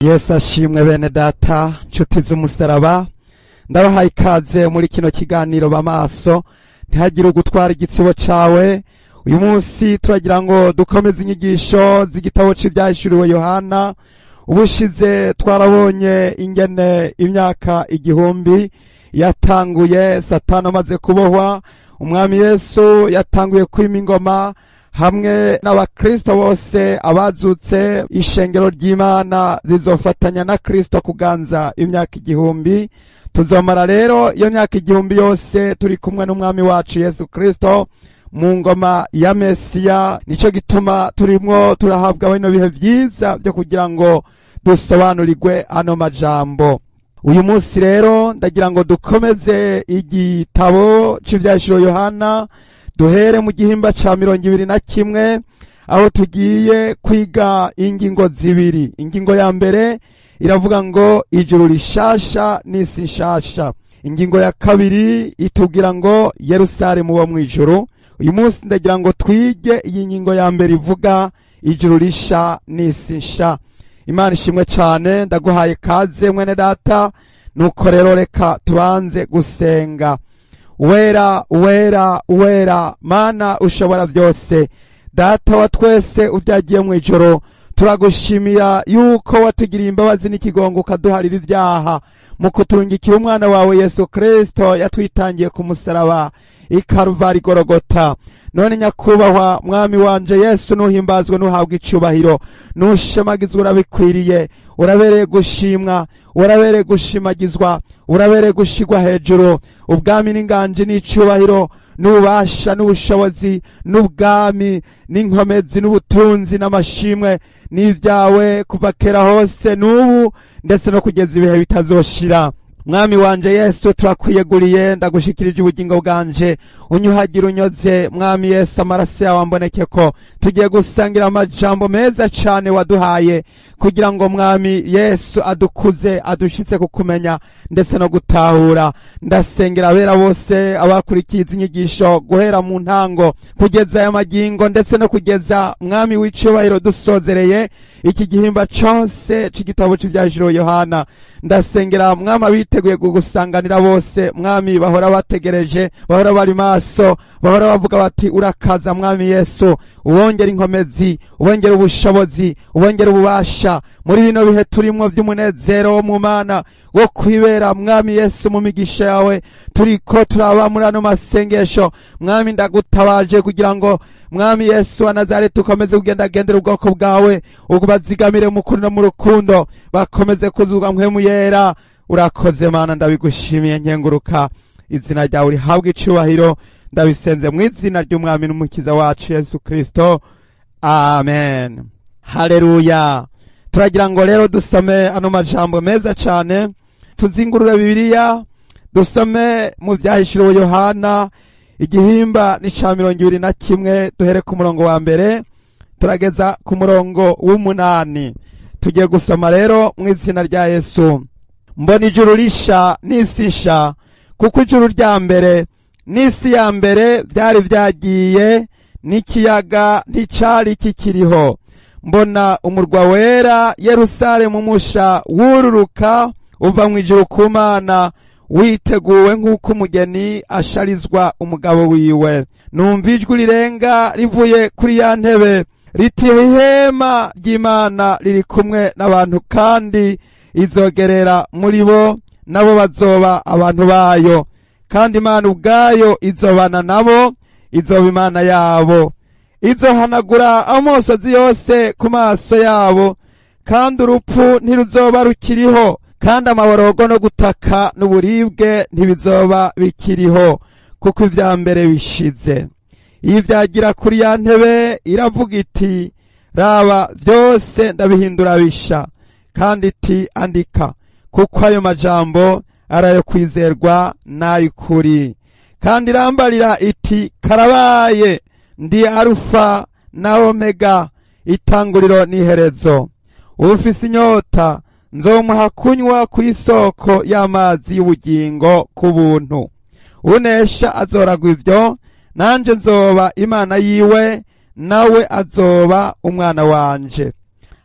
Yesu ashimwe. Bene data, nshuti z'umusaraba, ndabahaye ikaze muri kino kiganiro Bamaso ntihagire ugutwara igitsibo cawe. Uyu munsi turagira ngo dukomeze inyigisho z'igitabo c'Ivyahishuriwe Yohana. Ubushize twarabonye ingene imyaka 1000 yatanguye Satani amaze kubohwa, Umwami Yesu yatanguye kwima ingoma hamwe n'abakristo bose abazutse. Ishengero ry'Imana rizofatanya na Kristo kuganza imyaka 1000. Tuzomara rero iyo myaka 1000 yose turi kumwe n'Umwami wacu Yesu Kristo mu ngoma ya Mesiya. Nico gituma turimwo turahabwa bino bihe vyiza byo kugira ngo dusobanurirwe ano majambo. Uyu munsi rero ndagira ngo dukomeze igitabo c'Ivyahishuriwe Yohana, duhere mu gihimba ca 21, aho tugiye kwiga ingingo zibiri. Ingingo ya mbere iravuga ngo ijuru rishasha n'isi nshasha. Ingingo ya kabiri itubwira ngo Yerusalemu wo mw'ijuru. Uyu munsi ndagira ngo twige iyi ngingo ya mbere ivuga ijuru risha n'isi nsha. Imana ishimwe cane. Ndaguhaye kaze, mwene data. Nuko rero reka tubanze gusenga. Wera, wera, wera, Mana ushobora byose, Data wa twese ubyagiye mu ijoro, turagushimira yuko watugiriye imbabazi n'ikigongo, ukaduharira ibyaha mu kuturungikira umwana wawe Yesu Kristo yatwitangiye ku musaraba i Karuvari Gorogota. None nyakubahwa Mwami wanje Yesu, nuhimbazwe, nuhabwa icubahiro, nushemagizwe. Urabikwiriye, urabereye gushimwa, urabereye gushimagizwa, urabereye gushigwa hejuru. Ubwami n'inganji n'icubahiro n'ububasha n'ubushobozi n'ubwami n'inkomezi n'ubutunzi n'amashimwe n'ibyawe kuva kera hose, n'ubu, ndetse no kugeza ibihe bitazoshira. Mwami wanje Yesu, turakwiyeguriye. Ndagushikirije ubugingo bwanje, unyuhagira, unyoze. Mwami Yesu, amaraso yawe amboneke ko. Tugiye gusangira amajambo meza cane waduhaye kugira ngo Mwami Yesu adukuze, adushitse kukumenya ndetse no gutahura. Ndasengera abera bose abakurikiye izi nyigisho guhera mu ntango kugeza aya magingo, ndetse no kugeza, Mwami w'icubahiro, dusozereye iki gihimba cose c'igitabo c'Ivyahishuriwe Yohana. Ndasengera, Mwami, abiteguye kugusanganira bose, Mwami, bahora bategereje, bahora bari maso, bahora bavuga bati: "Urakaza Mwami Yesu." Ubongera inkomezi, ubongera ubushobozi, ubongera ububasha muri bino bihe turimwo vy'umunezero wo mu Mana wo kwibera, Mwami Yesu, mu migisha yawe. Turiko turaba muri ano masengesho, Mwami, ndagutabaje kugira ngo, Mwami Yesu wa Nazareti, ukomeze kugendagendera ubwoko bwawe, ubazigamire mu kuri no mu rukundo, bakomeze kuzurwa Mpwemu Yera. Urakoze Mana, ndabigushimiye, nkenguruka. Izina ryawe rihabwe icubahiro. Ndabisenze mu izina ry'Umwami n'Umukiza wacu Yesu Kristo, amen. Haleluya. Turagira ngo rero dusome ano majambo meza cane. Tuzingurure Bibiliya, dusome mu Vyahishuriwe Yohana, igihimba ni ca 21, duhere ku murongo wa mbere turageza ku murongo w'8. Tugiye gusoma rero mu izina rya Yesu. Mbona ijuru risha n'isi nsha, kuko ijuru rya mbere n'isi ya mbere byari byagiye, n'ikiyaga nticari kikiriho. Mbona umurwa wera Yerusalemu musha wururuka uva mu ijuru ku Mana, witeguwe nk'uko umugeni asharizwa umugabo wiwe. Numva ijwi rirenga rivuye kuri ya ntebe riti: "Ihema ry'Imana riri kumwe n'abantu, kandi izogerera muri bo, nabo bazoba abantu bayo, kandi Imana ubwayo izobana nabo, izoba Imana yabo. Izohanagura amosozi yose ku maso yabo, kandi urupfu ntiruzoba rukiriho, kandi amaborogo no gutaka n'uburibwe ntibizoba bikiriho, kuko ibya mbere bishize." Iyo byagira kuri ya ntebe iravuga iti: "Raba, byose ndabihindura bisha." Kandi iti: "Andika, kuko ayo majambo arayo kwizerwa n'ay'ukuri." Kandi irambarira iti: "Karabaye! Ndi Arufa na Omega, itanguriro n'iherezo. Ufise inyota nzomuha kunywa ku isoko y'amazi y'ubugingo ku buntu. Unesha azoragwa ivyo, nanje nzoba Imana yiwe, nawe azoba umwana wanje.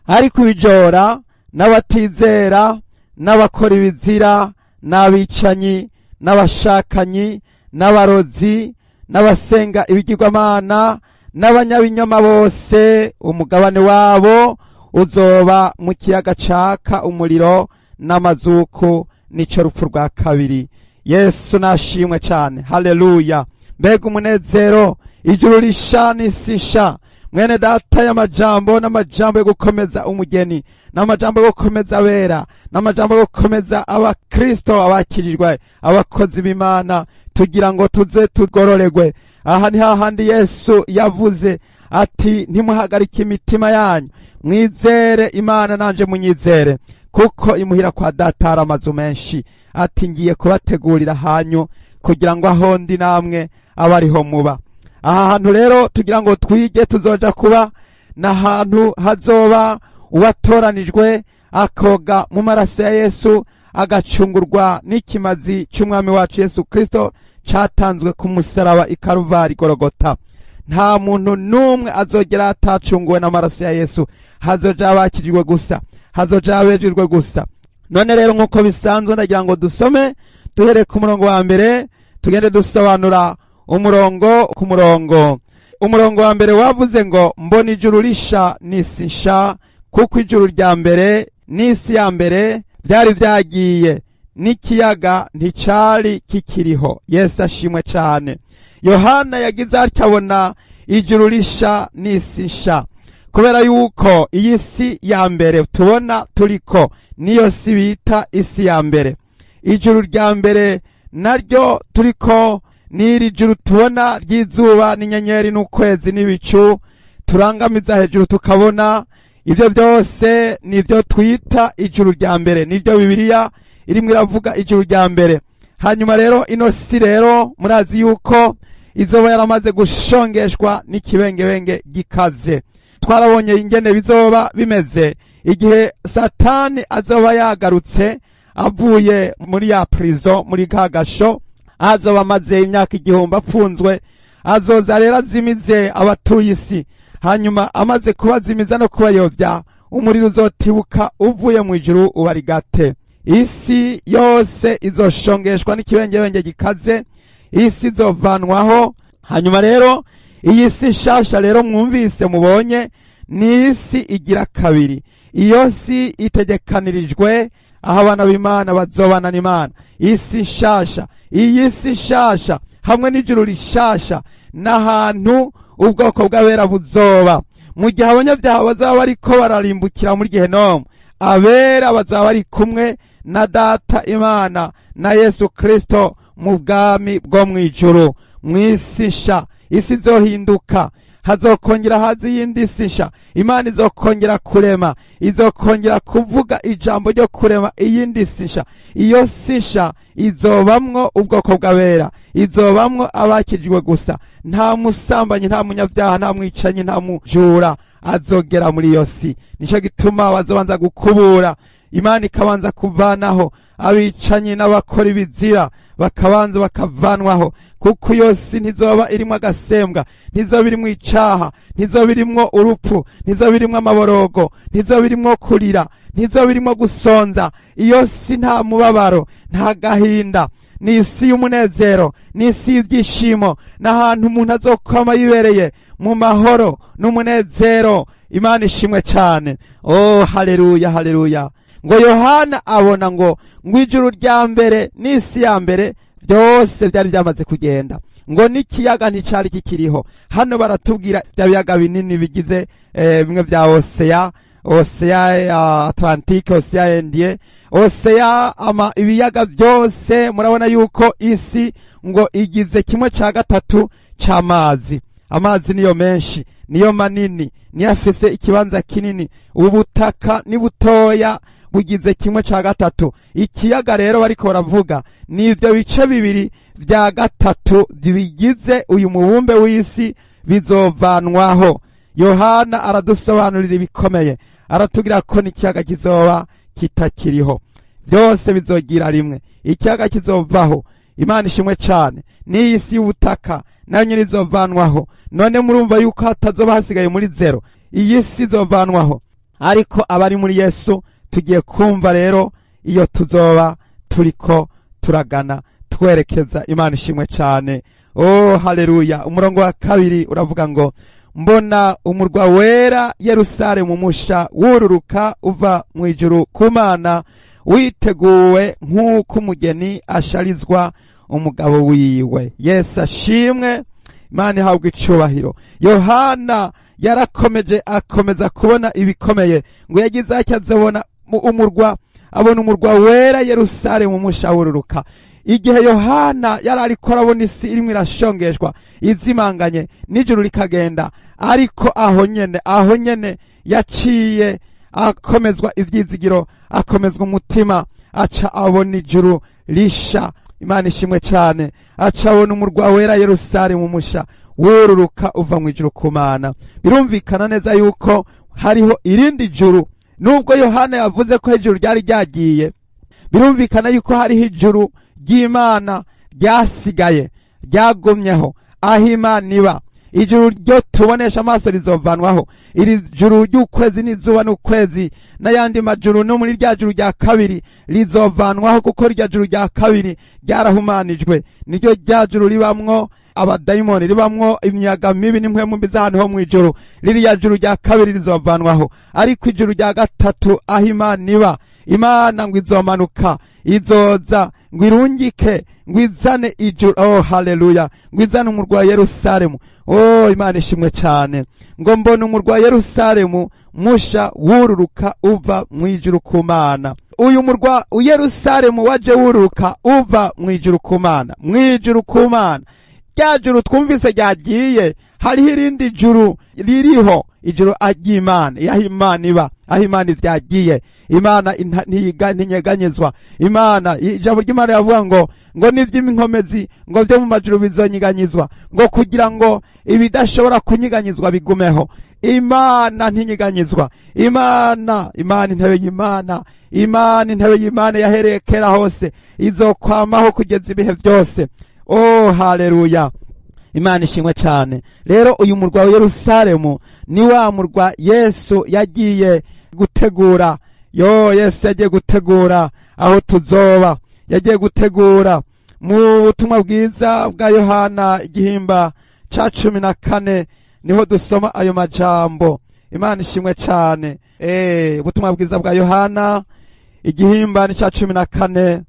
Ariko ibijora N'abatizera, n'abakora ibizira, n'abicanyi, n'abashakanyi, n'abarozi, n'abasenga ibigirwamana, n'abanyabinyoma bose, umugabane wabo uzoba mu kiyaga caka umuriro n'amazuku, nico rupfu rwa kabiri. Yesu nashimwe cyane, haleluya! Mbega umunezero! Ijuru risha n'isi nsha. Mwene data, y'amajambo n'amajambo yo gukomeza umugeni, n'amajambo yo gukomeza abera, n'amajambo yo gukomeza abakristo, abakirijwe, abakozi b'Imana, tugira ngo tuze tugororegwe. Aha ni hahandi Yesu yavuze ati: "Ntimuhagarike imitima yanyu, mwizere Imana, nanje munyizere, kuko imuhira kwa Data hari amazu menshi." Ati: "Ngiye kubategurira hanyu, kugira ngo aho ndi namwe abe ariho muba." Aha hantu rero tugira ngo twige tuzoja kuba n'ahantu hazoba uwatoranijwe, akoga mu maraso ya Yesu, agacungurwa n'ikimazi cy'Umwami wacu Yesu Kristo catanzwe ku musaraba i Karuvari Gorogota. Nta muntu n'umwe azogera atacunguwe n'amaraso ya Yesu. Hazoja abakijijwe gusa, hazoja abejejwe gusa. None rero, nk'uko bisanzwe, ndagira ngo dusome duhereye ku murongo wa mbere, tugende dusobanura umurongo ku murongo. Umurongo wa mbere wavuze ngo: "Mbona ijuru risha n'isi nsha, kuko ijuru rya mbere n'isi ya mbere byari byagiye, n'ikiyaga nticari kikiriho." Yesu ashimwe cyane. Yohana yagize atya abona ijuru risha n'isi nsha, kubera yuko iyi si ya mbere tubona turiko niyo si bita isi ya mbere. Ijuru rya mbere naryo turiko n'iri juru tubona ry'izuba n'inyenyeri n'ukwezi n'ibicu turangamiza hejuru tukabona, ibyo byose nibyo twita ijuru rya mbere, nibyo Bibiliya irimo iravuga, ijuru rya mbere. Hanyuma rero ino si rero murazi yuko izoba yaramaze gushongeshwa n'ikibengebenge gikaze. Twarabonye ingene bizoba bimeze igihe Satani azoba yagarutse avuye muri ya prison, muri ka gasho azoba amaze imyaka 1000 apfunzwe. Azoza rero azimize abatuye isi. Hanyuma amaze kubazimiza no kubayobya, umuriro uzotibuka uvuye mu ijuru ubarigate. Isi yose izoshongeshwa n'ikibengebenge gikaze, isi izovanwaho. Hanyuma rero iyi si nshasha rero mwumvise, mubonye, ni isi igira kabiri. Iyo si itegekanirijwe aho abana b'Imana bazobana n'Imana. Isi nshasha, iyi si nshasha hamwe n'ijuru rishasha, n'ahantu ubwoko bw'abera buzoba. Mu gihe abanyabyaha bazaba bariko bararimbukira muri gehenomu, abera bazaba bari kumwe na Data Imana na Yesu Kristo mu bwami bwo mu ijuru, mu isi nsha. Isi izohinduka, hazokongera hazi iyindi si nsha. Imana izokongera kurema, izokongera kuvuga ijambo ryo kurema iyindi si nsha. Iyo si nsha izobamwo ubwoko bw'abera, izobamwo abakijijwe gusa. Nta musambanyi, nta munyabyaha, nta mwicanyi, nta mujura azogera muri iyo si. Nico gituma bazobanza gukubura, Imana ikabanza kuvanaho abicanyi n'abakora ibizira, bakabanza bakavanwaho, kuko iyo si ntizoba irimwo agasembwa, ntizoba irimwo icaha, ntizoba irimwo urupfu, ntizoba irimwo amaborogo, ntizoba irimwo kurira, ntizoba irimwo gusonza. Iyo si nta mubabaro, nta gahinda, ni isi y'umunezero, ni isi y'ibyishimo, n'ahantu umuntu azokwama yibereye mu mahoro n'umunezero. Imana ishimwe cyane. Oh, haleluya, haleluya! Ngo Yohana abona ngo ijuru rya mbere n'isi ya mbere byose byari byamaze kugenda, ngo n'ikiyaga nticari kikiriho. Hano baratubwira bya biyaga binini bigize bimwe bya océan, océan Atlantique, océan Indien, océan ama ibiyaga byose. Murabona yuko isi ngo igize 1/3 c'amazi. Amazi niyo menshi, niyo manini, niyo afise ikibanza kinini. Ubutaka ni butoya, bugize 1/3. Ikiyaga rero bariko baravuga ni ivyo bice 2/3 bigize uyu mubumbe w'isi bizovanwaho. Yohana aradusobanurira ibikomeye, aratubwira ko n'ikiyaga kizoba kitakiriho, byose bizogira rimwe, ikiyaga kizovaho. Imana ishimwe cyane. N'iyi si y'ubutaka nayo nyine izovanwaho. None murumva yuko hatazoba hasigaye muri zero. Iyi si izovanwaho, ariko abari muri Yesu Tugiye kumva rero iyo tuzoba turiko turagana twerekeza. Imana ishimwe cyane. Oh, haleluya. Umurongo wa 2 uravuga ngo mbona umurwa wera Yerusalemu musha wururuka uva mu ijuru ku Mana, witeguwe nk'uko umugeni asharizwa umugabo wiwe. Yesu ashimwe, Imana ihabwa icubahiro. Yohana yarakomeje akomeza kubona ibikomeye, ngo yagize atya azobona umurwa, abona umurwa wera Yerusalemu musha wururuka. Igihe Yohana yari ariko arabona isi irimo irashongeshwa izimanganye n'ijuru rikagenda, ariko aho nyene yaciye akomezwa ivyizigiro, akomezwa umutima, aca abona ijuru risha. Imana ishimwe cyane. Aca abona umurwa wera Yerusalemu musha wururuka uva mu ijuru ku Mana. Birumvikana neza yuko hariho irindi juru. Nubwo Yohana yavuze ko ijuru ryari ryagiye, birumvikana yuko hariho ijuru ry'Imana ryasigaye, ryagumyeho, aho Imana iba. Ijuru ryo tubonesha amaso rizovanwaho. Iri juru ry'ukwezi n'izuba n'ukwezi n'ayandi majuru no muri rya juru rya kabiri rizovanwaho, kuko rya juru rya kabiri ryarahumanijwe. Niryo rya juru ribamwo abadayimoni, ribamwo imiyaga mibi n'impwemu mbi z'ahantu ho mu ijuru. Ririya juru rya kabiri rizovanwaho. Ariko ijuru rya gatatu aho Imana iba, Imana ngo izomanuka, izoza ngo irungike, ngo izane ijuru. Oh, haleluya. Ngo izane umurwa wa Yerusalemu. Oh, Imana ishimwe cyane. Ngo mbona umurwa wa Yerusalemu musha wururuka uva mu ijuru ku Mana. Uyu murwa wa Yerusalemu waje wururuka uva mu ijuru ku Mana, mu ijuru ku Mana. Rya juru twumvise ryagiye, hariho irindi juru ririho, ijuru ry'Imana, aho Imana iba, aho Imana ivyagiye. Imana ntinyeganyezwa. Imana, ijambo ry'Imana yavuga ngo n'ivy'inkomezi ngo vyo mu majuru bizonyeganyezwa, ngo kugira ngo ibidashobora kunyeganyezwa bigumeho. Imana ntinyeganyezwa. Imana, Imana intebe y'Imana, Imana intebe y'Imana yahereye kera hose, izokwamaho kugeza ibihe byose. Oh, haleluya. Imana ishimwe cyane. Rero uyu murwa wa Yerusalemu ni wa murwa Yesu yagiye gutegura. Yo, Yesu yagiye gutegura aho tuzoba. Yagiye gutegura mu butumwa bwiza bwa Yohana igihimba ca 14 niho dusoma ayo majambo. Imana ishimwe cyane. Ubutumwa bwiza bwa Yohana igihimba ni ca 14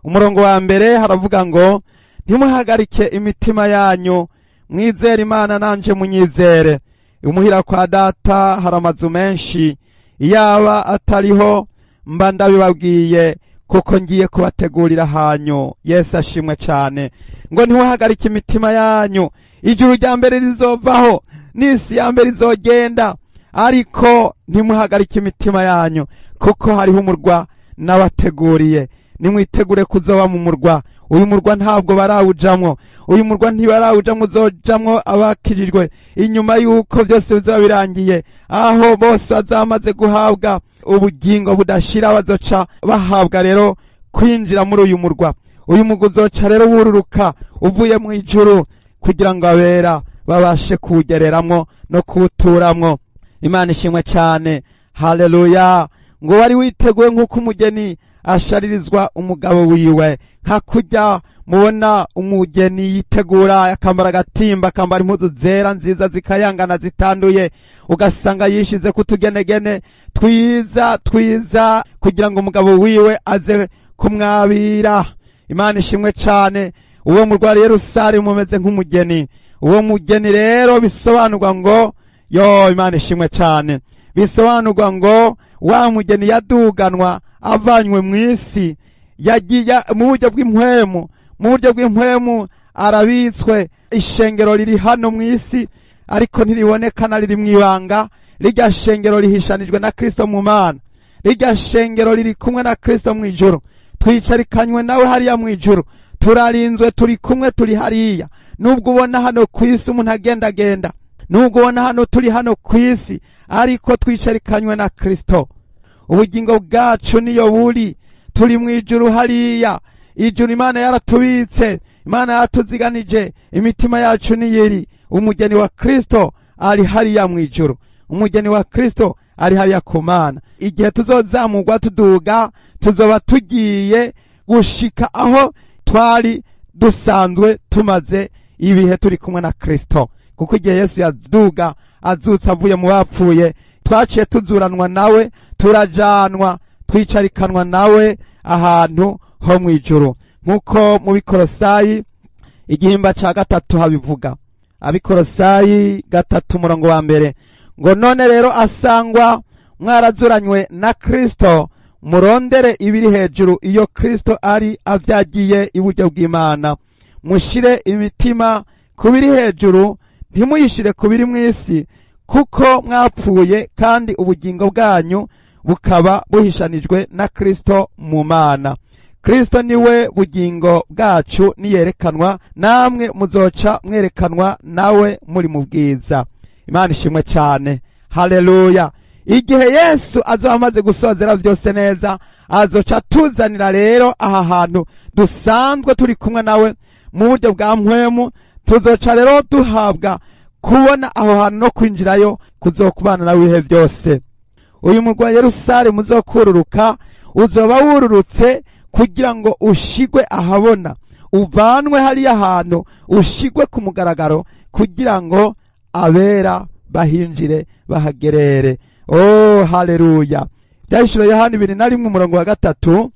umurongo wa 1 haravuga ngo ntimuhagarike imitima yanyu, mwizere Imana nanje munyizere. Umuhira kwa Data hari amazu menshi, iyaba atariho mba ndabibabwiye, kuko ngiye kubategurira hanyu. Yesu ashimwe cyane. Ngo ntimuhagarike imitima yanyu, ijuru rya mbere rizovaho n'isi ya mbere izogenda, ariko ntimuhagarike imitima yanyu, kuko hariho umurwa nabateguriye. Nimwitegure kuzoba mu murwa. Uyu murwa ntabwo barawujamwo, uyu murwa ntibarawujamwo, uzojamwo abakirijwe inyuma yuko byose bizoba birangiye, aho bose bazamaze guhabwa ubugingo budashira, bazoca bahabwa rero kwinjira muri uyu murwa. Uyu murwa uzoca rero wururuka uvuye mu ijuru, kugira ngo abera babashe kuwugereramwo no kuwuturamwo. Imana ishimwe cyane. Haleluya. Ngo wari witeguye nk'uko umugeni asharirizwa umugabo wiwe. Nka kujya mubona umugeni yitegura akambara agatimba, akambara impuzu zera nziza zikayangana zitanduye, ugasanga yishize kutugenegene twiza twiza kugira ngo umugabo wiwe aze kumwabira. Imana ishimwe cyane. Uwo murwa Yerusalemu umeze nk'umugeni. Uwo mugeni rero bisobanurwa ngo, yo, Imana ishimwe cyane, bisobanurwa ngo wa mugeni yaduganwa avanywe mu isi, yagiye mu buryo bw'impwemu, mu buryo bw'impwemu arabitswe. Ishengero riri hano mu isi ariko ntiribonekana, riri mu ibanga. Rirya shengero rihishanijwe na Kristo mu Mana. Rirya shengero riri kumwe na Kristo mu ijuru. Twicarikanywe nawe hariya mu ijuru, turarinzwe, turi kumwe, turi hariya. Nubwo ubona hano ku isi umuntu agendagenda, nubwo ubona hano turi hano ku isi, ariko twicarikanywe na Kristo. Ubugingo bwacu niyo buri, turi mu ijuru hariya. Ijuru Imana yaratubitse, Imana yaratuziganije, imitima yacu niyiri. Umugeni wa Kristo ari hariya mu ijuru. Umugeni wa Kristo ari hariya ku Mana. Igihe tuzozamurwa tuduga, tuzoba tugiye gushika aho twari dusanzwe tumaze ibihe turi kumwe na Kristo, kuko igihe Yesu yaduga azutse avuye mu bapfuye, twaciye tuzuranwa nawe, turajanwa, twicarikanwa nawe ahantu ho mu ijuru, nk'uko mu Bikorosayi igihimba ca 3 habivuga. Abikorosayi 3:1 ngo none rero asangwa mwarazuranywe na Kristo, murondere ibiri hejuru iyo Kristo ari avyagiye iburyo bw'Imana. Mushire imitima ku biri hejuru, ntimuyishire ku biri mw'isi, kuko mwapfuye kandi ubugingo bwanyu bukaba buhishanijwe na Kristo mu Mana. Kristo niwe bugingo bwacu, niyerekanwa namwe muzoca mwerekanwa nawe muri mu bwiza. Imana ishimwe cyane, haleluya. Igihe Yesu azoba amaze gusozera vyose neza, azoca tuzanira rero aha hantu dusanzwe turi kumwe nawe mu buryo bwa mpwemu. Tuzoca rero duhabwa kubona aho hantu no kwinjirayo kuzokubana nawe ibihe byose. Uyu murwa wa Yerusalemu uzokururuka, uzoba wururutse kugira ngo ushigwe ahabona, uvanwe hariya hantu, ushigwe ku mugaragaro, kugira ngo abera bahinjire bahagerere. Oh, haleluya. Byahishuriwe Yohana 21:3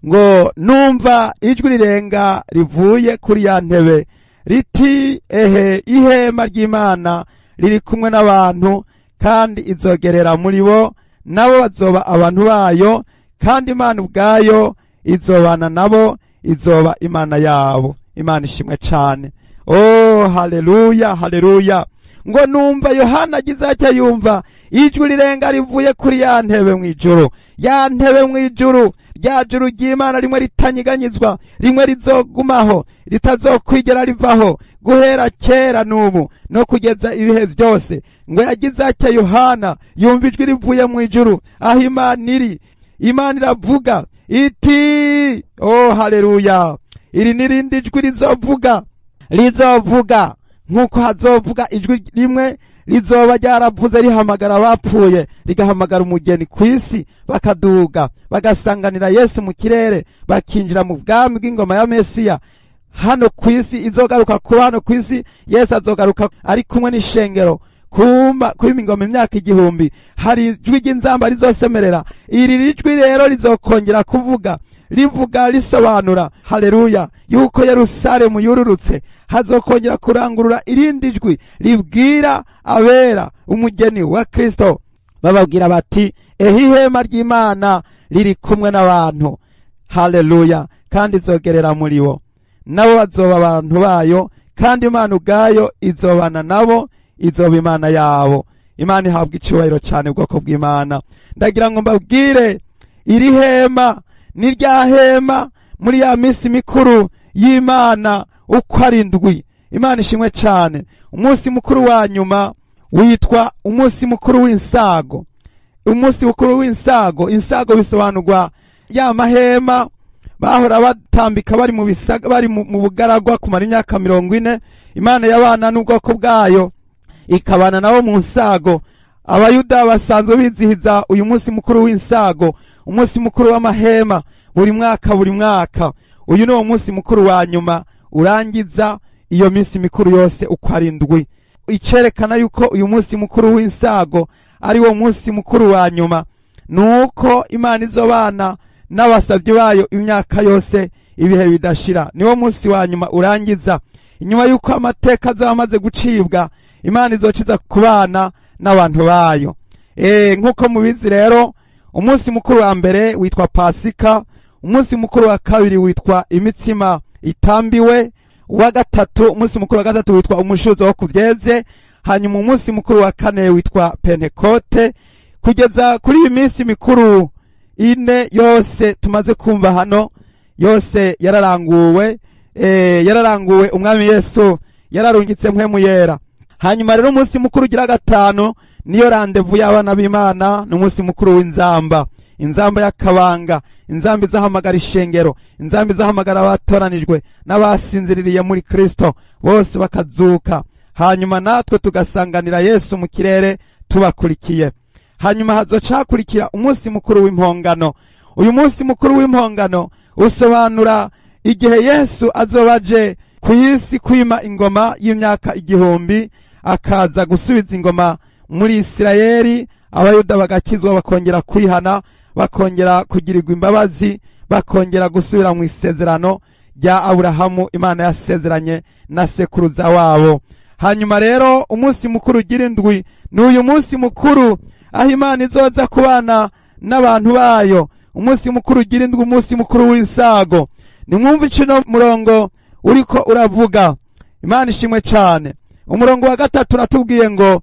ngo numva ijwi rirenga rivuye kuri ya ntebe riti, ehe, ihema ry'Imana riri kumwe n'abantu, kandi izogerera muri bo, nabo bazoba abantu bayo, kandi Imana ubwayo izobana nabo, izoba Imana yabo. Imana ishimwe cyane. Oh, haleluya, haleluya. Ngo numva Yohana agize atya, yumva ijwi rirenga rivuye kuri ya ntebe mw'ijuru, ya ntebe mw'ijuru, rya juru ry'Imana rimwe ritanyiganyizwa, rimwe rizogumaho, ritazokwigera rivaho, guhera kera n'ubu no kugeza ibihe byose. Ngo yagize atya Yohana yumva ijwi rivuye mw'ijuru aho Imana iri. Imana iravuga iti, oh haleluya, iri n'irindi jwi rizovuga, rizovuga nkuko hazovuga ijwi rimwe rizoba ryaravuze rihamagara abapfuye, rigahamagara umugeni ku isi, bakaduga bagasanganira Yesu mu kirere, bakinjira mu bwami bw'ingoma ya Mesiya hano ku isi. Izogaruka kuba hano ku isi, Yesu azogaruka ari kumwe n'ishengero kumba kwima ingoma imyaka 1000. Hari ijwi ry'inzamba rizosemerera. Iri jwi rero rizokongera kuvuga, rivuga risobanura, haleluya, yuko Yerusalemu yururutse. Hazokongera kurangurura irindi jwi ribwira abera umugeni wa Kristo, bababwira bati, ehe, ihema ry'Imana riri kumwe n'abantu, haleluya, kandi izogerera muri bo, nabo bazoba abantu bayo, kandi Imana ubwayo izobana nabo, izoba Imana yabo. Imana ihabwa icyubahiro cyane, ubwoko bw'Imana. Ndagira ngo mbabwire, iri hema ni rya hema muri ya minsi mikuru y'Imana uko ari 7. Imana ishimwe cyane. Umunsi mukuru wa nyuma witwa umunsi mukuru w'insago. Umunsi mukuru w'insago, insago bisobanurwa ya mahema bahora batambika bari mu bisaga, bari mu bugaragwa kumara imyaka 40. Imana yabana n'ubwoko bwayo, ikabana nabo mu nsago. Abayuda basanzwe bizihiza uyu munsi mukuru w'insago, umunsi mukuru w'amahema, buri mwaka buri mwaka. Uyu ni umunsi mukuru wa nyuma urangiza iyo minsi mikuru yose uko ari 7. Icerekana yuko uyu munsi mukuru w'insago ari wo munsi mukuru wa nyuma, nuko Imana izobana n'abasabyi bayo imyaka yose ibihe bidashira. Niwo munsi wa nyuma urangiza. Inyuma yuko amateka azoba amaze gucibwa, Imana izociza kubana n'abantu bayo. Nkuko mubizi rero, umunsi mukuru wa mbere witwa Pasika, umunsi mukuru wa kabiri witwa imitsima itambiwe, wa gatatu, umunsi mukuru wa gatatu witwa umushuzo wo kuvyeze, hanyuma umunsi mukuru wa kane witwa Pentekote. Kugeza kuri iyi minsi mikuru 4 yose tumaze kumva hano, yose yararanguwe, yararanguwe. Umwami Yesu yararungitse mpwemu yera. Hanyuma rero umunsi mukuru ugira 5 niyo randevu y'abana b'Imana, ni umunsi mukuru w'inzamba, inzamba y'akabanga, inzamba izahamagara ishengero, inzamba izahamagara abatoranijwe n'abasinziririye muri Kristo bose bakazuka, hanyuma natwe tugasanganira Yesu mu kirere, tubakurikiye. Hanyuma hazoca hakurikira umunsi mukuru w'impongano. Uyu munsi mukuru w'impongano usobanura igihe Yesu azoba aje ku isi kwima ingoma y'imyaka 1000, akaza gusubiza ingoma muri Isirayeli, abayuda bagakizwa, bakongera kwihana, bakongera kugirirwa imbabazi, bakongera gusubira mu isezerano rya Aburahamu Imana yasezeranye na sekuruza wabo. Hanyuma rero umunsi mukuru ugira indwi ni uyu munsi mukuru aho Imana izoza kubana n'abantu bayo. Umunsi mukuru ugira indwi, umunsi mukuru w'insago. Nimwumve icino murongo uriko uravuga. Imana ishimwe cyane. Umurongo wa 3 uratubwiye ngo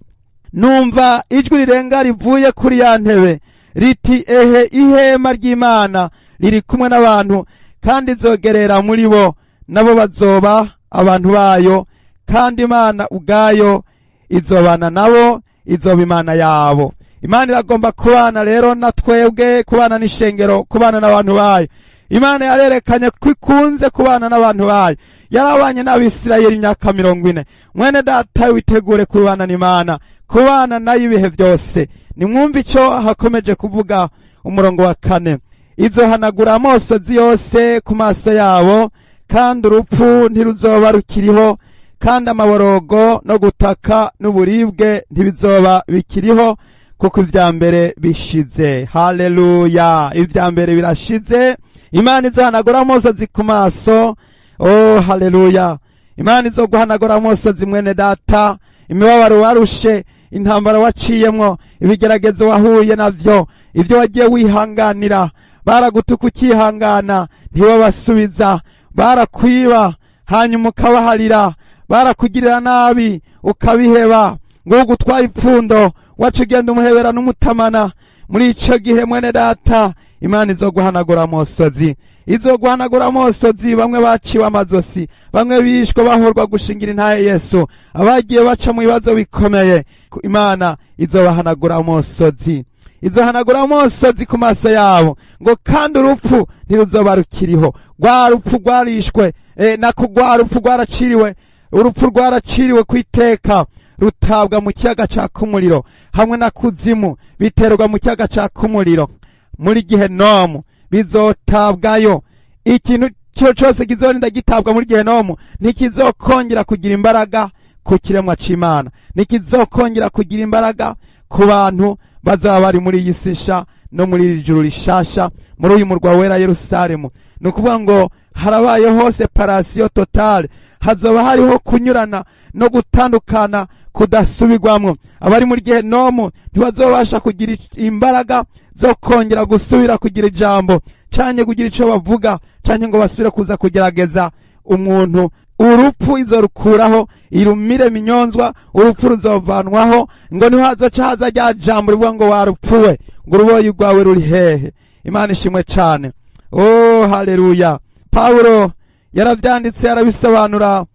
numva ijwi rirenga rivuye kuri ya ntebe riti, ehe, ihema ry'Imana riri kumwe n'abantu, kandi izogerera muri bo, nabo bazoba abantu bayo, kandi Imana ubwayo izobana nabo, izoba Imana yabo. Imana iragomba kubana rero na twebwe, kubana n'ishengero, kubana n'abantu bayo. Imana yarerekanye ko ikunze kubana n'abantu bayo. Yarabanye n'Abisirayeli imyaka 40. Mwene data, witegure kubana n'Imana, kubana nayo ibihe byose. Nimwumve ico hakomeje kuvuga umurongo wa 4. Izohanagura amosozi yose ku maso yabo, kandi urupfu ntiruzoba rukiriho, kandi amaborogo no gutaka n'uburibwe ntibizoba bikiriho, kuko ivya mbere bishize. Haleluya, ivya mbere birashize. Imana izohanagura amosozi ku maso. Oh, haleluya. Imana izoguhanagura amosozi mwene data, imibabaro warushe, intambara waciyemwo, ibigeragezo wahuye navyo, ivyo wagiye wihanganira, baragutuka ukihangana ntibabasubiza, barakwiba hanyuma ukabaharira, barakugirira nabi ukabiheba, ngo ugutwaye ipfundo wacu ugenda umuhebera n'umutamana. Muri ico gihe mwene data, Imana izoguhanagura amosozi, izoguhanagura amosozi. Bamwe baciwe amazosi, bamwe bishwe bahorwa gushingira intahe Yesu, abagiye baca mu bibazo bikomeye, Imana izobahanagura amosozi, izohanagura amosozi ku maso yabo, ngo kandi urupfu ntiruzoba rukiriho. Rwa rupfu rwarishwe, nako rwa rupfu rwaraciriwe, urupfu rwaraciriwe kwiteka, rutabwa mu kiyaga caka umuriro hamwe na kuzimu, biterwa mu kiyaga caka umuriro muri gehenomu, bizotabwayo. Ikintu cyo cyose kizorinda gitabwa muri gehenomu ntikizokongera kugira imbaraga ku kiremwa c'Imana, ntikizokongera kugira imbaraga ku bantu bazaba bari muri iyi si nsha no muri iri juru rishasha, muri uyu murwa wera Yerusalemu. Ni ukuvuga ngo harabayeho separation totale, hazoba hariho kunyurana no gutandukana kudasubirwamwo. Abari muri gehenomu ntibazobasha kugira imbaraga zo kongera gusubira kugira ijambo, canke kugira ico bavuga, canke ngo basubire kuza kugerageza umuntu. Urupfu izorukuraho, irumire minyonzwa, urupfu ruzovanwaho, ngo niho hazoca haza rya jambo rivuga ngo warupfuwe, ngo uruboyi rwawe ruri hehe. Imana ishimwe cane. Oh, haleluya. Pawulo yaravyanditse arabisobanura.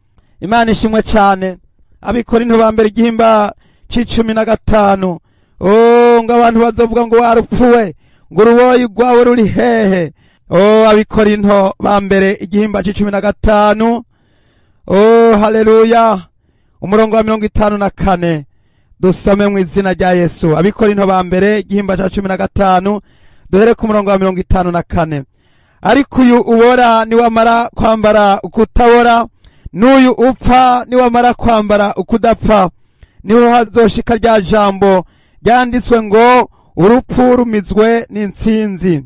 Imana ishimwe cane. Abikorinto ba mbere igihimba c'15. Oh, ngo abantu bazovuga ngo warupfuwe, ngo uruboyi rwawe ruri hehe. Oh, Abikorinto ba mbere igihimba c'15. Oh, haleluya. Umurongo wa 54 dusome mu izina rya Yesu. Abikorinto ba mbere igihimba ca 15, duhere ku murongo wa 54. Ariko uyu ubora niwamara kwambara ukutabora, n'uyu upfa niwamara kwambara ukudapfa, niho hazoshika rya jambo ryanditswe ngo urupfu rumizwe n'intsinzi.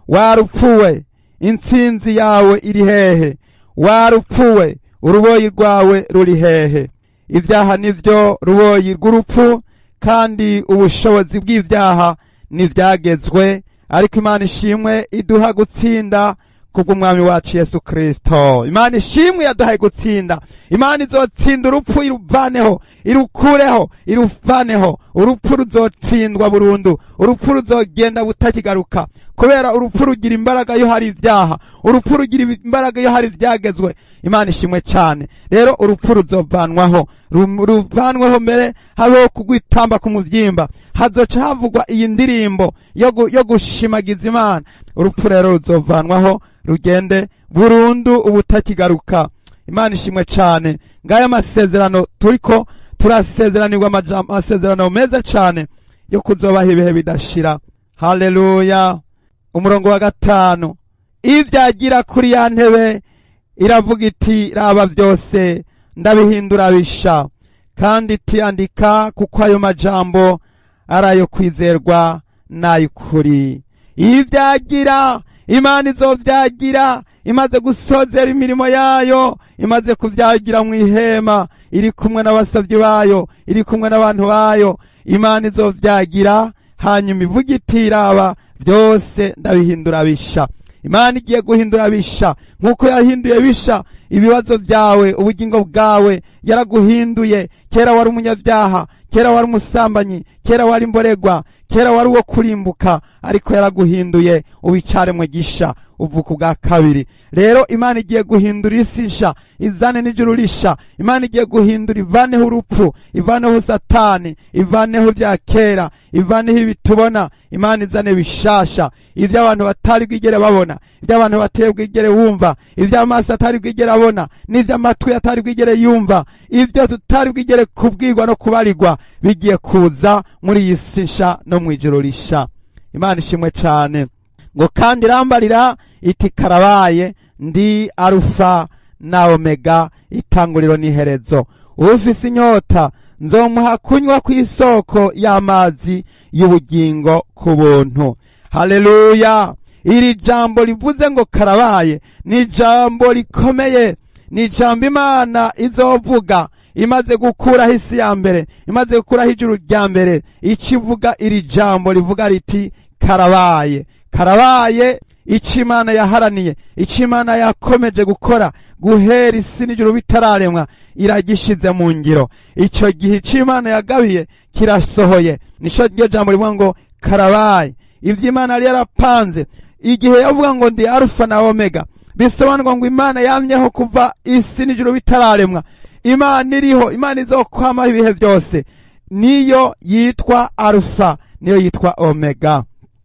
Warupfuwe, intsinzi yawe iri hehe? Warupfuwe, uruboyi rwawe ruri hehe? Ibyaha nivyo ruboyi rw'urupfu, kandi ubushobozi bw'ibyaha ntivyagezwe, ariko Imana ishimwe iduha gutsinda kubw'umwami wacu Yesu Kristo. Imana ishimwe yaduhaye gutsinda. Imana izotsinda urupfu, iruvaneho, irukureho, iruvaneho. Urupfu ruzotsindwa burundu, urupfu ruzogenda butakigaruka, kubera urupfu rugira imbaraga iyo hari ibyaha, urupfu rugira imbaraga iyo hari ivyagezwe. Imana ishimwe cyane. Rero urupfu ruzovanwaho, ruvanweho mbere habeho kugwitamba ku muvyimba, hazoca havugwa iyi ndirimbo yo gushimagiza Imana. Urupfu rero ruzovanwaho, rugende burundu ubutakigaruka. Imana ishimwe cyane. Ngaya amasezerano turiko Turasezeranirwa amasezerano meza cane yo kuzobaho ibihe bidashira. Haleluya. Umurongo wa 5, ivyagira kuri ya ntebe iravuga iti raba byose ndabihindura bisha, kandi iti andika kuko ayo majambo arayo kwizerwa n'ayukuri. Ivyagira Imana izovyagira imaze gusozera imirimo yayo, imaze kuvyagira mu ihema, iri kumwe n'abasavyi bayo, iri kumwe n'abantu bayo. Imana izovyagira hanyuma ivuga iti raba byose ndabihindura bisha. Imana igiye guhindura bisha nkuko yahinduye bisha ibibazo byawe, ubugingo bwawe yaraguhinduye. Kera wari umunyabyaha, kera wari umusambanyi, kera wari imboregwa, kera wari uwo kurimbuka, ariko yaraguhinduye ubicaremwe gisha, uvuka ubwa kabiri. Rero Imana igiye guhindura isi nsha, izane n'ijuru risha. Imana igiye guhindura, ivaneho urupfu, ivaneho Satani, ivaneho bya kera, ivaneho ibitubona. Imana izane bishasha, ivyo abantu batari bwigere babona, ivyo abantu batari bwigere wumva, ivyo amaso atari bwigere abona, n'ivyo amatwi atari bwigere yumva, ivyo tutari bwigere kubwirwa no kubarirwa, bigiye kuza muri iyi si nsha no mw'ijuru risha. Imana ishimwe cane. Ngo kandi irambarira iti karabaye, ndi Arufa na Omega, itanguriro n'iherezo. Ufise inyota nzomuha kunywa kw'isoko y'amazi y'ubugingo ku buntu. Haleluya. Iri jambo rivuze ngo karabaye ni jambo rikomeye, ni jambo Imana izovuga imaze gukuraho isi ya mbere, imaze gukuraho ijuru rya mbere. Ikivuga iri jambo rivuga riti karabaye. Karabaye. Ico Imana yaharaniye, ico Imana yakomeje gukora guhera isi n'ijuru bitararemwa, iragishize mu ngiro. Ico gihe ico Imana yagabiye kirasohoye. Nico ryo jambo rivuga ngo karabaye. Ivyo Imana yari yarapanze igihe yavuga ngo ndi Arufa na Omega, bisobanurwa ngo Imana yamyeho kuva isi n'ijuru bitararemwa. Imana iriho, Imana izokwamaho ibihe byose. Niyo yitwa Arufa, niyo yitwa Omega,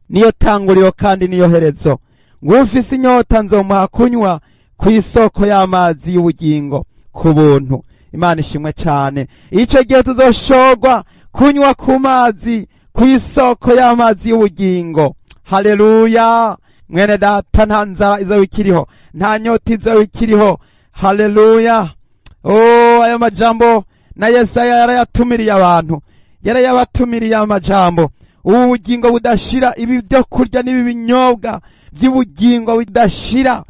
niyo tanguriro kandi niyo herezo. Ngo ufise inyota nzomuha kunywa kw'isoko y'amazi y'ubugingo ku buntu. Imana ishimwe cane. Ico gihe tuzoshorwa kunywa ku mazi kw'isoko y'amazi y'ubugingo. Haleluya. Mwene data, nta nzara izoba ikiriho, nta nyota izoba ikiriho. Haleluya. Oh, ayo majambo na Yesaya yarayatumiriye abantu, yarayabatumiriye amajambo. Ubu bugingo budashira, ibi byo kurya n'ibi binyobwa by'ubugingo budashira,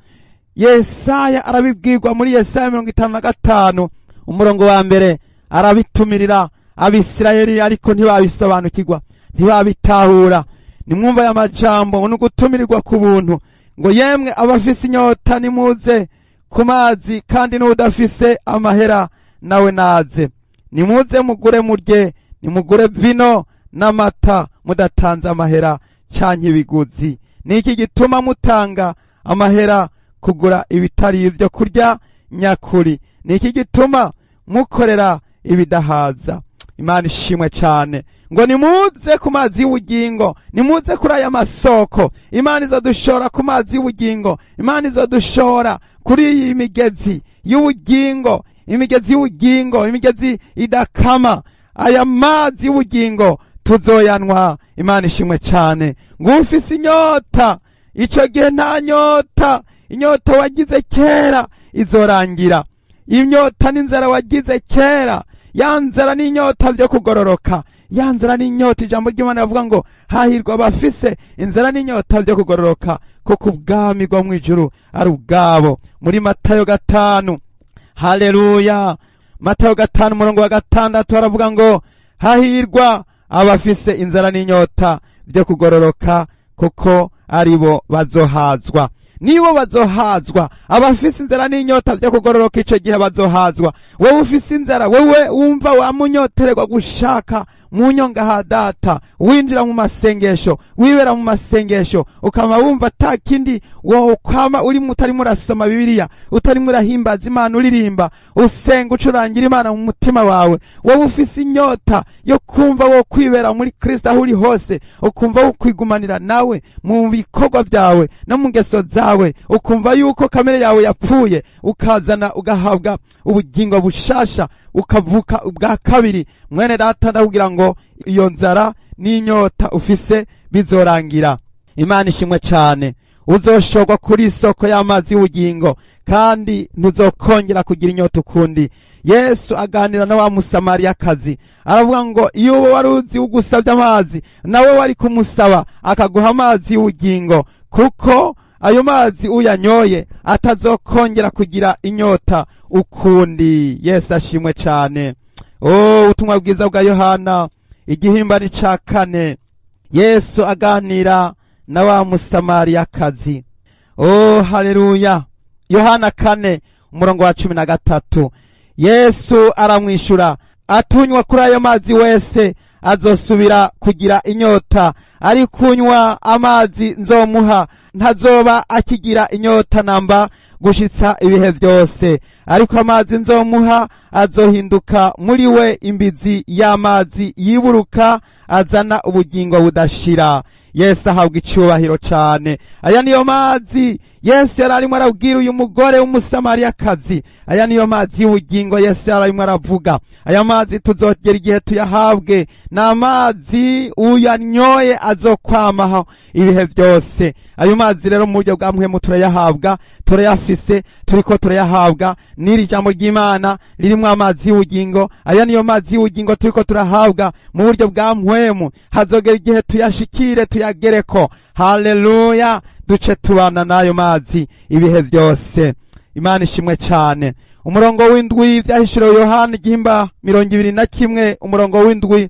Yesaya arabibwirwa muri Yesaya 55 umurongo wa 1. Arabitumirira Abisirayeli, ariko ntibabisobanukirwa, ntibabitahura. Nimwumva aya majambo, ni ugutumirirwa ku buntu. Ngo yemwe abafise inyota nimuze ku mazi, kandi n'udafise amahera nawe naze. Nimuze mugure murye, nimugure vino n'amata mudatanze amahera canke ibiguzi. Niki gituma mutanga amahera kugura ibitari ibyo kurya nyakuri? Niki gituma mukorera ibidahaza? Imana ishimwe cane. Ngo nimuze ku mazi y'ubugingo, nimuze kuri aya masoko. Imana izodushora ku mazi y'ubugingo, Imana izodushora kuri iyi migezi y'ubugingo, imigezi y'ubugingo, imigezi idakama. Aya mazi y'ubugingo tuzoyanwa. Imana ishimwe cane. Ngo ufise inyota, ico gihe nta nyota, inyota wagize kera izorangira. Inyota n'inzara wagize kera, ya nzara n'inyota byo kugororoka, ya nzara n'inyota. Ijambo ry'Imana rivuga ngo hahirwa abafise inzara n'inyota byo kugororoka, kuko ubwami bwo mw'ijuru ari ubwabo. Muri Matayo 5, haleluya, Matayo 5 umurongo wa 6 aravuga ngo hahirwa abafise inzara n'inyota byo kugororoka, kuko aribo bazohazwa. Nibo bazohazwa. Abafise inzara n'inyota byo kugororoka ico gihe bazohazwa. Wewe ufise inzara, wewe wumva wamunyotererwa gushaka mu nyonga ha data, winjira mu masengesho, wibera mu masengesho, ukama wumva atakindi wokwama uri mutari murasoma Bibiliya, utari murahimbaza Imana, uririmba, usenga, ucurangira Imana mu mutima wawe. Wewe ufise inyota yo kumva wo kwibera muri Kristo aho uri hose, ukumva wo kwigumanira nawe mu bikorwa byawe no mu ngeso zawe, ukumva yuko kamere yawe yapfuye, ukazana ugahabwa ubugingo bushasha ukavuka ubwa kabiri, mwene data ndakubwira ngo iyo nzara n'inyota ufise bizorangira. Imana ishimwe cyane. Uzoshorwa kuri isoko y'amazi y'ubugingo, kandi ntuzokongera kugira inyota ukundi. Yesu aganira na wa Musamariyakazi, aravuga ngo iyo uba wari uzi ugusabye amazi, nawe wari kumusaba akaguha amazi y'ubugingo, kuko ayo mazi uyanyoye atazokongera kugira inyota ukundi. Yesu ashimwe cyane. Oh, ubutumwa bwiza bwa Yohana igihimbani ca 4, Yesu aganira na wa Musamariyakazi. Oh, haleluya. Yohana 4 umurongo wa 13, Yesu aramwishura atunywa kuri ayo mazi wese azosubira kugira inyota, ari kunywa amazi nzomuha ntazoba akigira inyota namba gushitsa ibihe byose, ariko amazi nzomuha azohinduka muri we imbizi y'amazi yiburuka azana ubugingo budashira. Yesu ahabwa icyubahiro cyane. Aya niyo mazi Yesu yari arimo arabwira uyu mugore w'Umusamariyakazi. Aya niyo mazi y'ubugingo Yesu yari arimo aravuga. Aya mazi tuzogera igihe tuyahabwe. Ni amazi uyanyoye azokwamaho ibihe byose. Ayo mazi rero mu buryo bwa mpwemu turayahabwa, turayafise, turiko turayahabwa n'iri jambo ry'Imana ririmo amazi y'ubugingo. Aya niyo mazi y'ubugingo turiko turahabwa mu buryo bwa mpwemu. Hazogera igihe tuyashikire, tuyagereko. Haleluya. Duce tubana n'ayo mazi ibihe byose. Imana ishimwe cyane. Umurongo w'indwi vyahishuriwe Yohana igihimba 21, umurongo w'indwi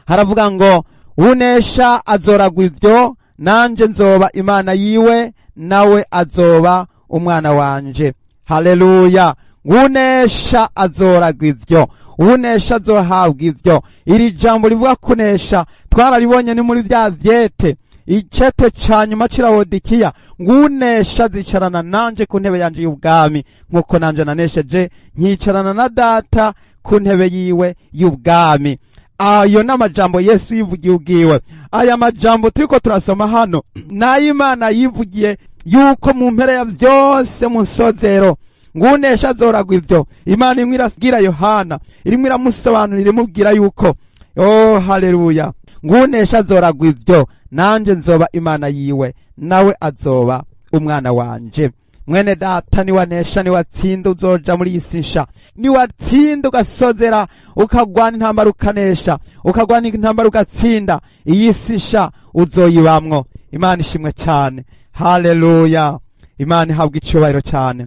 haravuga ngo unesha azoragwa ivyo, nanje nzoba Imana yiwe, nawe azoba umwana wanje. Haleluya. Unesha azoragwa ivyo, unesha azohabwa ivyo. Iri jambo rivuga kunesha twararibonye ni muri vya vyete icete ca nyuma c'Ilawodikiya, ngunesha zicarana nanje ku ntebe yanje y'ubwami, nkuko nanje nanesheje nkicarana na data ku ntebe yiwe y'ubwami. Ayo n'amajambo Yesu yivugiye ubwiwe. Aya majambo turiko turasoma hano n'ay'Imana yivugiye yuko mu mpera ya vyose mu nsozero ngunesha azoragwa ivyo. Imana imwe irabwira Yohana, irimo iramusobanurira, imubwira yuko oh haleluya, ngunesha azoragwa ivyo, nanje nzoba Imana yiwe, nawe azoba umwana wanje. Mwene data, niwanesha, niwatsinda, uzoja muri iyi si nsha. Niwatsinda ugasozera, ukagwana intambara ukanesha, ukagwana intambara ugatsinda, iyi si nsha uzoyibamwo. Imana ishimwe cyane. Haleluya. Imana ihabwa icyubahiro cyane.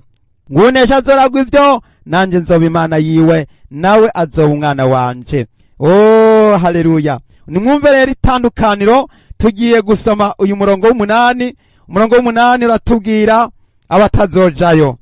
Ngunesha azoragwa ivyo, nanje nzoba Imana yiwe, nawe azoba umwana wanje. Oh haleluya. Nimwumve rero itandukaniro. Tugiye gusoma uyu murongo w'umunani. Umurongo w'umunani uratubwira abatazojayo.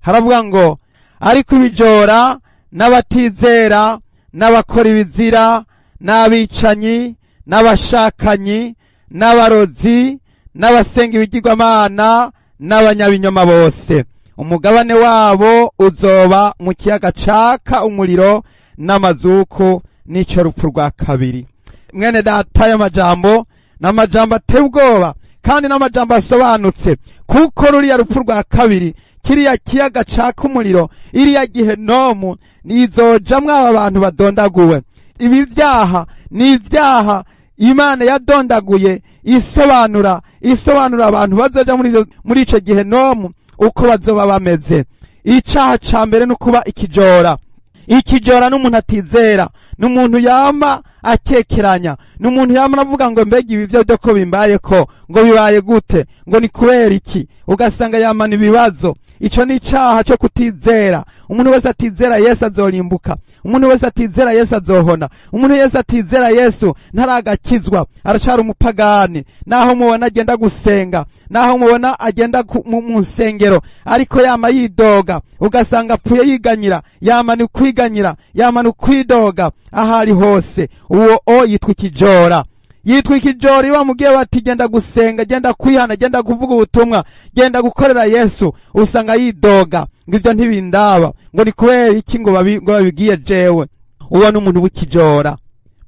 Haravuga ngo ariko ibijora n'abatizera n'abakora ibizira n'abicanyi n'abashakanyi n'abarozi n'abasenga ibigirwamana n'abanyabinyoma bose, umugabane wabo uzoba mu kiyaga caka umuriro n'amazuku, n'ico rupfu rwa kabiri. Mwene data, y'amajambo n'amajambo ateye ubwoba kandi n'amajambo asobanutse, kuko ruriya rupfu rwa kabiri, kiriya kiyaga caka umuriro, iriya gihenomu nizojamwo aba bantu badondaguwe. Ibi vyaha ni ivyaha Imana yadondaguye, isobanura abantu bazoja muri ico gihenomu uko bazoba bameze. Icaha ca mbere ni ukuba ikijora. Ikijora n'umuntu atizera, n'umuntu yama akekeranya, n'umuntu yama avuga ngo mbega ibi byo ko bimbaye ko, ngo bibaye gute, ngo ni kubera iki, ugasanga yamana ibibazo. Ico ni icaha cyo kutizera. Umuntu wese atizera Yesu azorimbuka. Umuntu wese atizera Yesu azohona. Umuntu wese atizera Yesu ntaragakizwa, aracara umupagani. Naho mubona agenda gusenga, naho mubona agenda mu nsengero, ariko yama yidoga, ugasanga apfuye yiganyira, yama ni kwiganyira, yama ni kwidoga ahari hose. Uwo o yitwa ikijora. Yitwa ikijora. Iyo bamubwiye bati genda gusenga, genda kwihana, genda kuvuga ubutumwa, genda gukorera Yesu, usanga yidoga ngo ivyo ntibindaba, ngo ni kubera iki ngo babibwiye jewe. Uwo ni umuntu w'ikijora.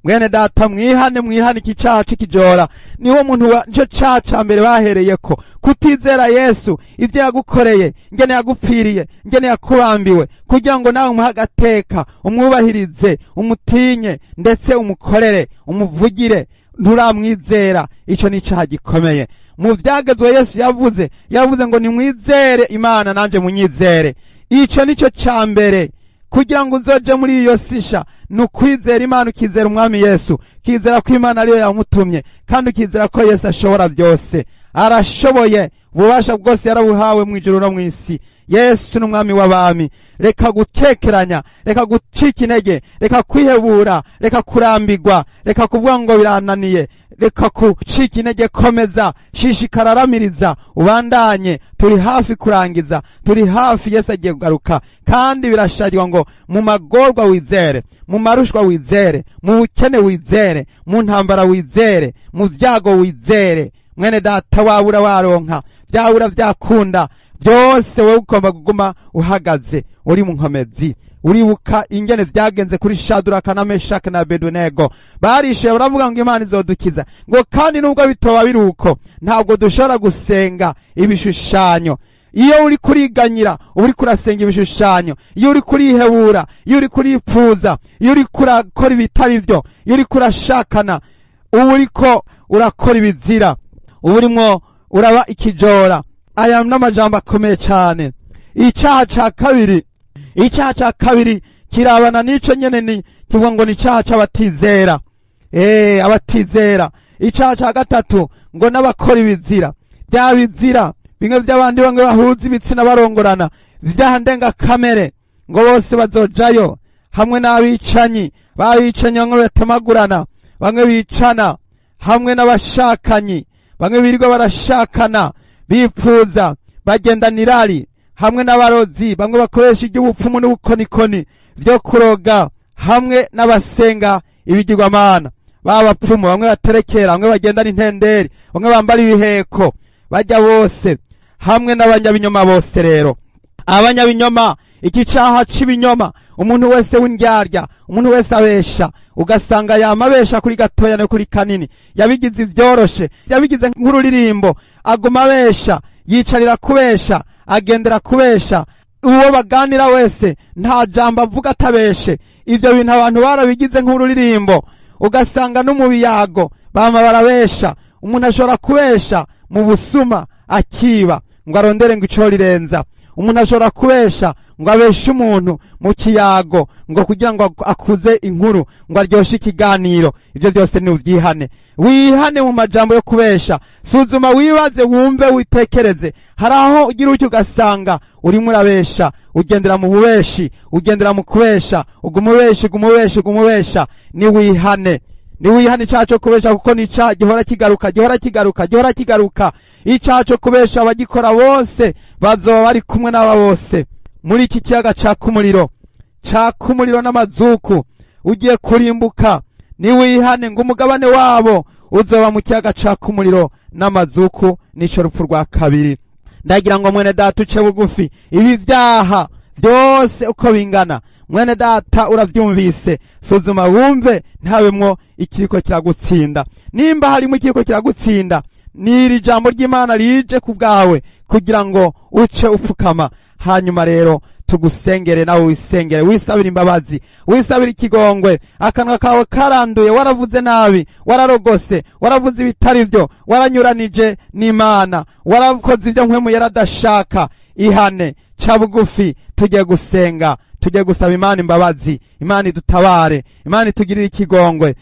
Mwene data, mwihane, mwihane iki caha c'ikijora. Niwo muntu nico caha ca mbere bahereyeko, kutizera Yesu, ivyo yagukoreye, ingene yagupfiriye, ingene yakubambiwe, kugira ngo nawe umuhe agateka, umwubahirize, umutinye, ndetse umukorere, umuvugire. Nturamwizera, ico ni icaha gikomeye. Mu vyagezwe Yesu yavuze, yavuze ngo nimwizere Imana nanje munyizere. Ico nico ca mbere kugira ngo uzoje muri iyo sisha, ni ukwizera Imana, ukizera Umwami Yesu, ukizera ko Imana ariyo yamutumye, kandi ukizera ko Yesu ashobora byose. Arashoboye, ububasha bwose yarabuhawe mu ijuru no mu isi. Yesu ni Umwami w'abami. Reka gukekeranya, reka gucika intege, reka kwihebura, reka kurambirwa, reka kuvuga ngo birananiye, reka gucika intege. Komeza, shishikara, aramiriza, ubandanye. Turi hafi kurangiza, turi hafi, Yesu agiye kugaruka. Kandi birashagirwa ngo mu magorwa wizere, mu marushwa wizere, mu bukene wizere, mu ntambara wizere, mu vyago wizere. Mwene data, wabura waronka, byabura byakunda, byose wowe ugomba kuguma uhagaze uri mu nkomezi. Uribuka ingene vyagenze kuri Shaduraka na Meshaki na Abedunego? Barishuye baravuga ngo Imana izodukiza, ngo kandi nubwo bitoba biri uko, ntabwo dushobora gusenga ibishushanyo. Iyo uri kuriganyira, uba uri kurasenga ibishushanyo. Iyo uri kurihebura, iyo uri kuripfuza, iyo uri kurakora ibitari byo, iyo uri kurashakana, uba uriko urakora ibizira, uba urimwo uraba ikijora. Aya n'amajambo akomeye cyane. Icyaha ca kabiri, icyaha ca kabiri kirabana n'ico nyene, ni kivuga ngo ni icyaha c'abatizera. Abatizera. Icyaha ca gatatu ngo n'abakora ibizira, bya bizira bimwe by'abandi bamwe bahuza ibitsina barongorana, ibyaha ndengakamere, ngo bose bazojayo hamwe n'abicanyi, babicanyi bamwe batemagurana, bamwe bicana, hamwe n'abashakanyi bamwe birirwa barashakana, bipfuza, bagendana irari, hamwe n'abarozi bamwe bakoresha iby'ubupfumu n'ubukonikoni byo kuroga, hamwe n'abasenga ibigirwamana, b'abapfumu bamwe baterekera, bamwe bagendana intenderi, bamwe bambara ibiheko, bajya bose hamwe n'abanyabinyoma bose. Rero abanyabinyoma, iki caha c'ibinyoma, umuntu wese w'indyarya, umuntu wese abesha, ugasanga yamabesha kuri gatoya no kuri kanini, yabigize ibyoroshe, yabigize nk'ururirimbo, aguma abesha, yicarira kubesha, agendera kubesha, uwo baganira wese nta jambo avuga atabeshe. Ivyo bintu abantu barabigize nk'ururirimbo, ugasanga no mu biyago bama barabesha. Umuntu ashobora kubesha mu busuma, akiba ngo arondere ngo ico rirenza. Umuntu ashobora kubesha ngo abeshe umuntu mu kiyago, ngo kugira ngo akuze inkuru, ngo aryoshe ikiganiro. Ivyo byose ni ubyihane, wihane mu majambo yo kubesha. Suzuma, wibaze, wumve, witekereze. Hari aho ugira utyo ugasanga urimo urabesha, ugendera mu bubeshi, ugendera mu kubesha, uguma ubesha, uguma ubesha, uguma ubesha. Ni wihane, ni wihane icyaha cyo kubesha, kuko ni icyaha gihora kigaruka, gihora kigaruka, gihora kigaruka. Icyaha cyo kubesha, abagikora bose bazoba bari kumwe n'aba bose muri iki kiyaga caka umuriro, caka umuriro n'amazuku, ugiye kurimbuka. Niwihane, ngo umugabane wabo uzoba mu kiyaga caka umuriro n'amazuku, nico rupfu rwa kabiri. Ndagira ngo mwene data uce bugufi. Ibi byaha byose uko bingana, mwene data, uravyumvise, suzuma wumve ntabemwo ikiriko kiragutsinda. Nimba harimo ikiriko kiragutsinda, n'iri jambo ry'Imana rije ku bwawe kugira ngo uce upfukama, hanyuma rero tugusengere, nawe wisengere, wisabire imbabazi, wisabire ikigongwe. Akanwa kawe karanduye, waravuze nabi, wararogose, waravuze ibitari byo, waranyuranije n'Imana, warakoze ibyo Mpwemu yaradashaka, ihane, ca bugufi, tujye gusenga, tujye gusaba Imana imbabazi, Imana idutabare, Imana itugirire ikigongwe.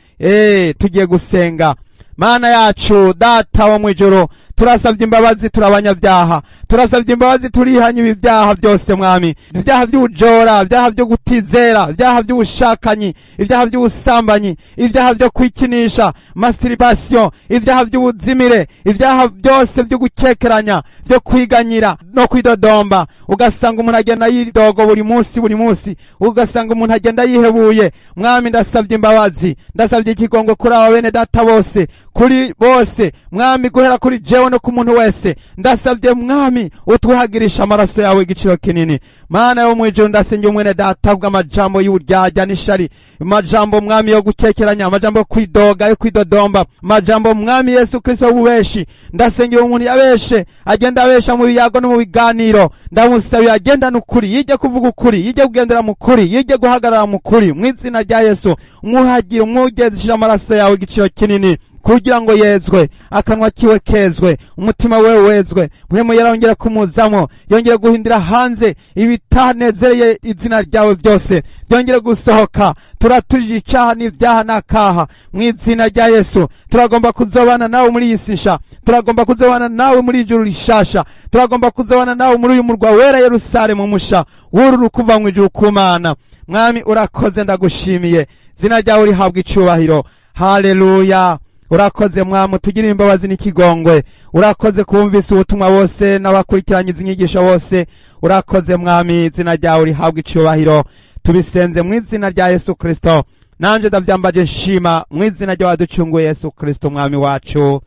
Tugiye gusenga. Mana yacu, Data wo mwijuru, turasabye imbabazi, turabanyabyaha, turasabye imbabazi, turihanye ibi byaha byose, Mwami, ibyaha by'ubujora, ibyaha byo gutizera, ibyaha by'ubushakanyi, ibyaha by'ubusambanyi, ibyaha byo kwikinisha, masturbation, ibyaha by'ubuzimire, ibyaha byose byo gukekeranya, byo kwiganyira no kwidodomba, ugasanga umuntu agenda yidogo buri munsi, buri munsi, ugasanga umuntu agenda yihebuye. Mwami, ndasabye imbabazi, ndasabye ikigongwe kuri aba bene data bose, Kuri bose, Mwami, guhera kuri jewe no ku muntu wese, ndasabye, Mwami, utwuhagirisha amaraso yawe igiciro kinini. Mana yo mwijuru, ndasengera umwene data bw'amajambo y'uburyarya n'ishari, amajambo, Mwami, yo gukekeranya, amajambo yo kwidoga, yo kwidodomba, amajambo, Mwami Yesu Kristo, w'ububeshi. Ndasengera umuntu yabeshe, agenda abesha mu biyago no mu biganiro. Ndamusabira agenda n'ukuri, yige kuvuga ukuri, yige kugendera mu kuri, yige guhagarara mu kuri. Mu izina rya Yesu, umwuhagire, umwugezeshe amaraso yawe igiciro kinini, kugira ngo yezwe, akanwa kiwe kezwe, umutima we wezwe, Mpwemu yarongera kumuzamo, yongere guhindira hanze ibitanezereye izina ryawe byose, byongere gusohoka. Turaturije icaha n'ibyaha n'akaha mu izina rya Yesu. Turagomba kuzobana nawe muri iyi si nsha, turagomba kuzobana nawe muri ijuru rishasha, turagomba kuzobana nawe muri uyu murwa wera Yerusalemu musha wururu kuva mu ijuru ku Mana. Mwami, urakoze, ndagushimiye, izina ryawe rihabwa icubahiro. Haleluya! Urakoze, Mwami, tugirire imbabazi n'ikigongwe. Urakoze kumvise ubutumwa bose n'abakurikiranye izi nyigisho bose. Urakoze, Mwami, izina ryawe rihabwa icubahiro. Tubisenze mu izina rya Yesu Kristo, nanje ndavyambaje nshima mu izina ry'uwaducunguye Yesu Kristo, Umwami wacu.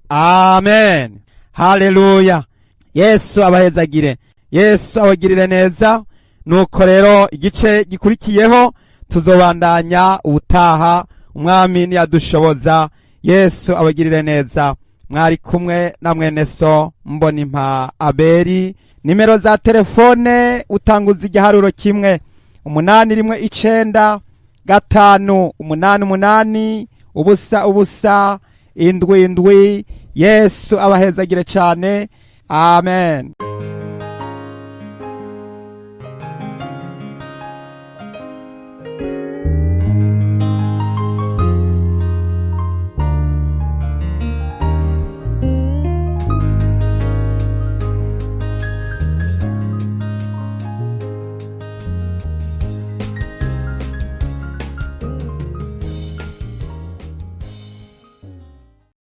Amen. Haleluya! Yesu abahezagire, Yesu abagirire neza. Nuko rero igice gikurikiyeho tuzobandanya ubutaha, Umwami niyadushoboza. Yesu abagirire neza. Mwari kumwe na mwene so Mbonimpa Aberi. Nimero za telefone utanguza igiharuro 1 8 1 9 5 8 8 0 0 7 7. Yesu abahezagire cyane. Amen.